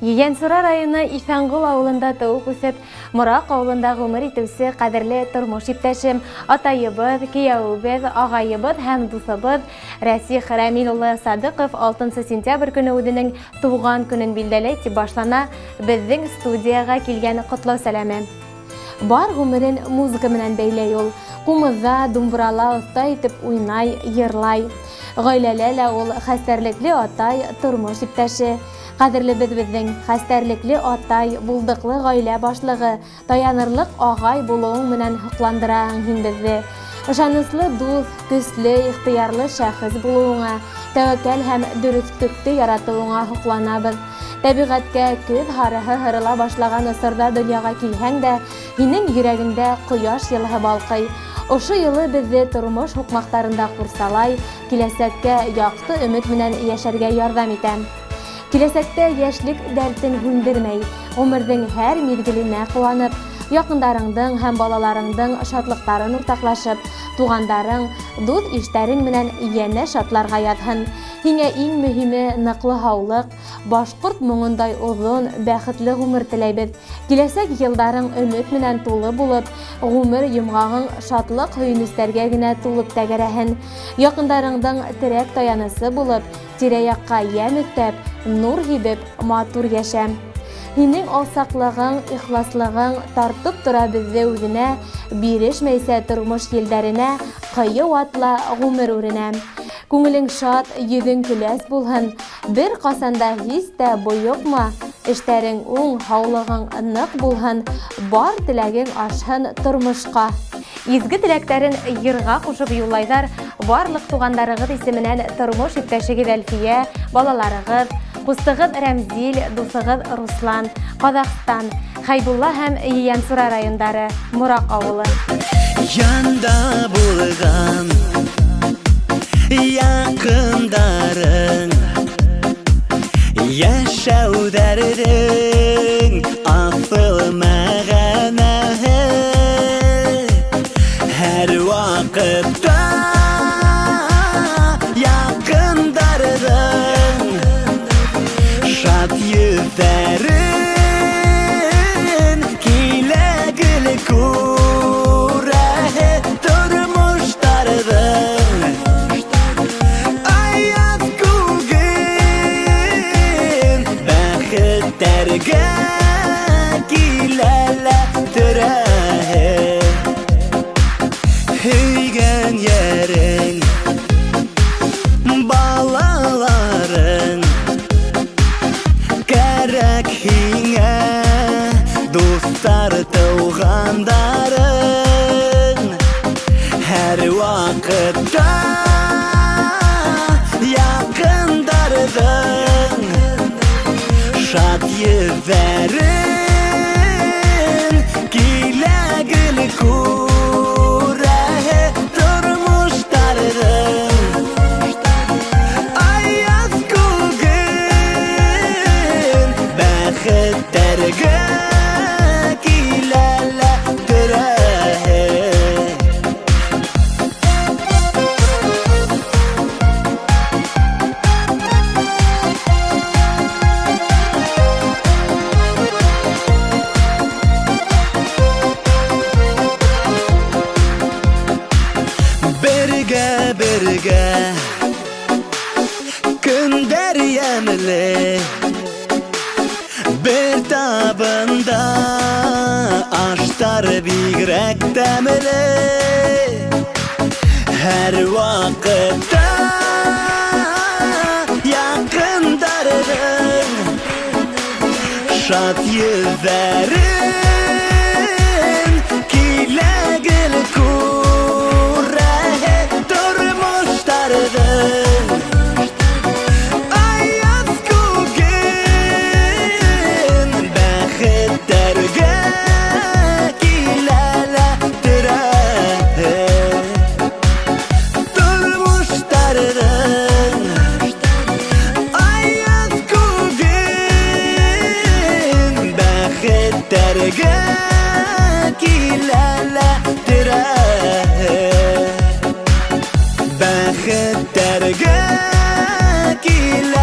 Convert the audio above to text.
Ейәнсура районы Иҫәнғол ауылында тыуып үҫеп, Мораҡ ауылында ғүмер итеүсе ҡәҙерле тормош иптәшем, атайыбыҙ, кейәүебеҙ, ағайыбыҙ һәм дуҫыбыҙ Рәсих Рәмил улы Садыҡов 6 сентябрь көнө үҙенең тыуған көнөн билдәләй тип башлана беҙҙең студияға килгән ҡотлау сәләме. Бар ғүмерен музыка менән бәйләй ул. Ҡумыҙҙа, думбырала оҫта итеп уйнай, йырлай. Ғаиләлә лә ул хәстәрлекле атай, тормош иптәше. Ҡәҙерлебеҙ беҙҙең хәстәрлекле атай, булдыҡлы ғаилә башлығы, таянырлыҡ ағай булыуың менән һоҡландыраһың һин беҙҙе. Ышаныслы дуҫ, көслө, ихтыярлы шәхес булыуыңа, тәүәккәл һәм дөрөҫлөктө яратыуыңа һоҡланабыҙ. Тәбиғәткә көҙ һарыһы һырыла башлаған осорҙа донъяға килһәң дә, һинең йөрәгеңдә ҡояш йылыһы балҡый. Ошо йылы беҙҙе тормош һуҡмаҡтарында ҡурсалай, киләсәккә яҡты өмөт менән йәшәргә ярҙам итә. Киләсәктә йәшлек дәртен һүндермәй, ғүмерҙең һәр миҙгеленә ҡыуанып, яҡындарыңдың һәм балаларыңдың шатлыҡтарын уртаҡлашып, туғандарың, дуҫ-иштәрең менән йәнә шатларға яҙһын. Һиңә иң мөһиме ныҡлы һаулыҡ, башҡорт моңондай оҙон, бәхетле ғүмер теләйбеҙ. Киләсәк йылдарың өмөт менән тулы булып, ғүмер йомғағың шатлыҡ-һөйөнөстәргә генә тулып тәгәрәһен. Яҡындарыңдың терәк таянысы булып, тирә-яҡҡа йәм өҫтәп, нур һибеп, матур йәшә. Һинең алсаҡлығың, ихласлығың тартып тора беҙҙе үҙенә, бирешмәйсә тормош елдәренә, ҡыйыу атла ғүмер үренә. Күңелең шат, йөҙөң көләс булһын, бер ҡасан да һис тә бойоҡма, эштәрең уң, һаулығың ныҡ булһын, бар теләгең ашһын тормошҡа. Изге теләктәрен йырға ҡушып юллайҙар барлыҡ туғандарығыҙ исеменән тормош иптәшегеҙ Әлфиә, балаларығыҙ, ҡустығыҙ Рәмзил, дуҫығыҙ Руслан, Ҡаҙағстан, Хәйбулла һәм Ейәнсура райондары, Мораҡ ауылы. Янда булған яҡындарың, йәшәүҙәрҙең аҫыл мәғәнәһе. Һәр ваҡытта яҡындарҙың шат йөҙҙәрен килә гел күрәһе тормоштарҙың. Аяҙ күген бәхеттәргә килә лә терәһе. Һөйгән йәрең, балаларың кәрәк һиңә, дуҫтар, тыуғандарың. Һәр ваҡытта яҡындарҙың шат йөҙҙәрен килә гел күрәһе тормоштарҙың. Аяҙ күген бәхеттәргә килә лә терәһе. Бергә, бергә көндәр йәмле, бер табында аштар бигерәк тәмле. Һәр ваҡытта яҡындарҙың шат йөҙҙәрен килә гел күрәһе тормоштарҙың. Аяҙ күген бәхеттәргә килә лә терәһе. Тормоштарҙың аяҙ күген бәхеттәргә килә лә терәһе. Бәхеттәргә килә